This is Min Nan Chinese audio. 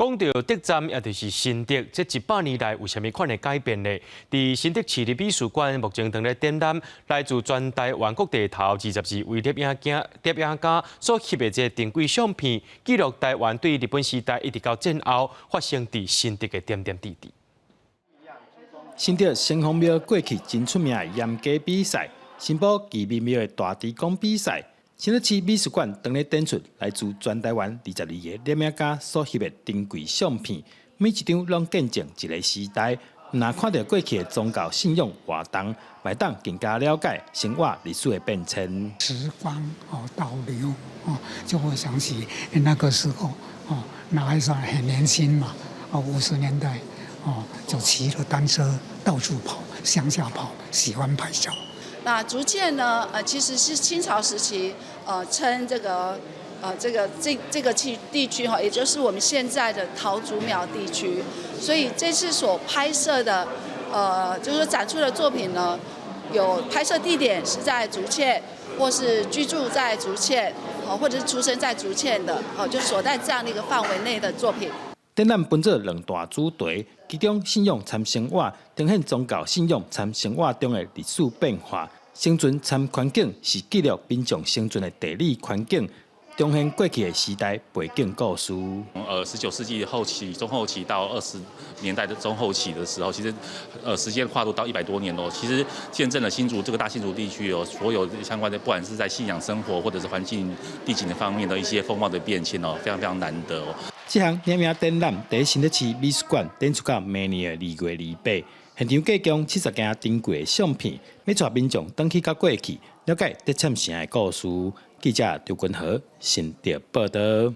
講到竹站，也就是新竹，這100年來有啥物款的改變呢？佇新竹市立美術館目前正咧展覽來自全台灣各地頭22位攝影家所翕的這個珍貴相片，記錄台灣對日本時代一直到戰後發生佇新竹的點點滴滴。新竹城隍廟過去真出名的鹽雞比賽，新埔旗民廟的大豬公比賽。新竹市美術館當咧展出來自全台灣22個攝影家所翕的珍貴相片，每一張攏見證一個時代。毋但看著過去的宗教信仰活動，嘛會當更加了解生活歷史的變遷。時光哦倒流哦，就會想起那個時候哦，那還算很年輕嘛，哦50年代哦，就騎著單車到處跑，鄉下跑，喜歡拍照。那竹塹呢？其實是清朝時期，稱這個區地區哈，也就是我們現在的桃竹苗地區。所以這次所拍攝的，就是說展出的作品呢，有拍攝地點是在竹塹，或是居住在竹塹，或者是出生在竹塹的，哦，就所在這樣的一個範圍內的作品。展覽分做兩大主題，其中信仰參生活，呈現宗教信仰參生活中的歷史變化；生存參環境是記錄民眾生存的地理環境，重現過去的時代背景故事。19世紀後期、中後期到20年代的中後期的時候，其實時間跨度到100多年咯。其實見證了新竹這個大新竹地區哦，所有相關的，不管是在信仰生活或者是環境地景的方面的一些風貌的變遷哦，非常非常難得哦。這項攝影展覽佇新竹市美術館展出到明年的2月28，現場提供70件珍貴的相片，欲帶民眾轉去到過去，了解竹塹城的故事。記者劉君和新竹報導。